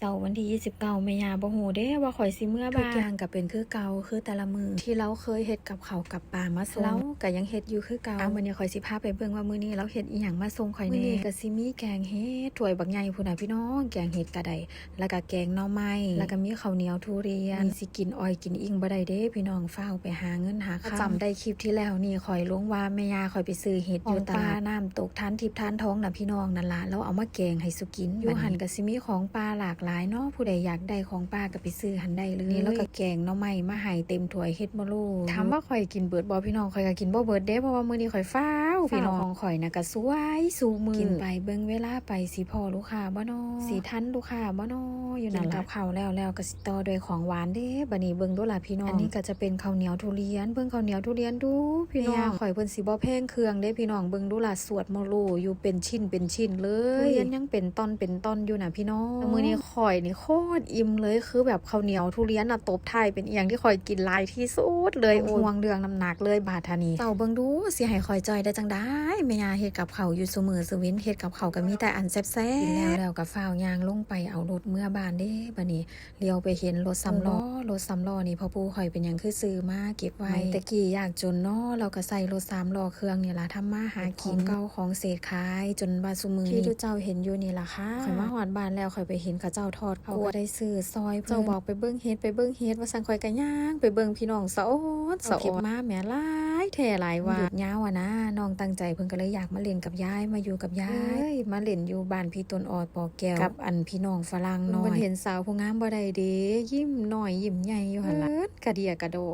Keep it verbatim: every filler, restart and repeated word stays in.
เช้าวันที่ยี่สิบเก้า แม่ย่าบ่ฮู้เด้ว่าข้อยสิเมือบ้าน ทุกอย่างก็เป็นคือเก่า คือแต่ละมื้อที่ลาวเคยเฮ็ดกับข้าวกับปลามาส่ง ลาวก็ยังเฮ็ดอยู่คือเก่า อ่ะ มื้อนี้ข้อยสิพาไปเบิ่งว่ามื้อนี้ลาวเฮ็ดอิหยังมาส่งข้อยแหน่ มื้อนี้ก็สิมีแกงเห็ด ถ้วยบักใหญ่พู้นน่ะพี่น้อง แกงเห็ดก็ได้ แล้วก็แกงหน่อไม้ แล้วก็มีข้าวเหนียวทุเรียน นี่สิกินอ้อยกินอิงบ่ได้เด้พี่น้อง ฟ้าวไปหาเงินหาคำ จำได้คลิปที่แล้วนี่ข้อยลงว่าแม่ย่าข้อยไปซื้อเห็ดอยู่ตลาด ของป่าน้ำตก ทานทิพย์ทานทองน่ะพี่น้อง นั่นล่ะ ลาวเอามาแกงให้สุกิน อยู่หั่นก็สิมีของป่าหลากหลายเนาะ ผู้ใดอยากได้ของป่าก็ไปซื้อหั่นได้เลย นี่ลาวก็แกงหน่อไม้มาให้เต็มถ้วย เห็ดมะโล่ ถามว่าข้อยกินเบิดบ่พี่น้อง ข้อยก็กินบ่เบิดเด้ เพราะว่ามื้อนี้ข้อยฟ้าวพี่น้อง ของข้อยน่ะก็สวยสู่มื้อ กินไปเบิ่งเวลาไป สิพ้อลูกค้าบ่น้อ สิทันลูกค้าบ่น้อ อยู่นั่นล่ะ กินกับข้าวแล้ว แล้วก็สิต่อด้วยของหวานเด้ บัดนี้เบิ่งดูล่ะพี่น้อง อันนี้ก็จะเป็นข้าวเหนียวทุเรียน เบิ่งข้าวเหนียวทุเรียนดูพี่น้อง แม่ย่าข้อยเพิ่นสิบ่แพงเครื่องเด้พี่น้อง เบิ่งดูล่ะ สวดมะโล่อยู่เป็นชิ้นเป็นชิ้นเลย ทุเรียนยังเป็นต้นเป็นต้นอยู่น่ะพี่น้อง มื้อนี้ข้อยนี่โคตรอิ่มเลย คือแบบข้าวเหนียวทุเรียนน่ะตบท้ายเป็นอีหยังที่ข้อยกินหลายที่สุดเลย โอ้ย ห่วงเรื่องน้ำหนักเลยบาดเทื่อนี้ เจ้าเบิ่งดูสิให้ข้อยจ่อยได้จั่งใด แม่ย่าเฮ็ดกับข้าวอยู่ซุมื้อซุเว็น เฮ็ดกับข้าวก็มีแต่อันแซ่บๆ กินแล้วแล้วก็ฟ้าวย่างลงไปเอารถเมือบ้านเด้ บัดนี้เหลียวไปเห็นรถสามล้อ รถสามล้อนี่พ่อปู่ข้อยเป็นหยังคือซื้อมาเก็บไว้ ตะกี้ยากจนเนาะ ลาวก็ใส่รถสามล้อเครื่องนี่ล่ะทำมาหากิน ของเก่าของเศษขายจนว่าซุมื้อนี้ ที่ทุกเจ้าเห็นอยู่นี่ล่ะค่ะ ข้อยมาฮอดบ้านแล้วข้อยไปเห็นเขาเจ้าทอดกล้วย เอาก็ได้ซื้อซอยเพิ่น เจ้าบอกไปเบิ่งเห็ด ไปเบิ่งเห็ด ว่าซั่น ข้อยก็ย่างไปเบิ่งพี่น้อง สะออนสะออน เอาคลิปมาแหม หลายแท้หลายว่า หยุดยาวอะนะ น้องตั้งใจเพิ่นก็เลยอยากมาเล่นกับยาย มาอยู่กับยาย เอ้ย มาเล่นอยู่บ้านพี่ต้นออดปอแก้ว กับอันพี่น้องฝรั่งน้อย เพิ่นเห็นสาวผู้งามบ่ได้เด้ ยิ้มน้อยยิ้มใหญ่อยู่หั่นล่ะ เอิ้นกระเดียกระดอ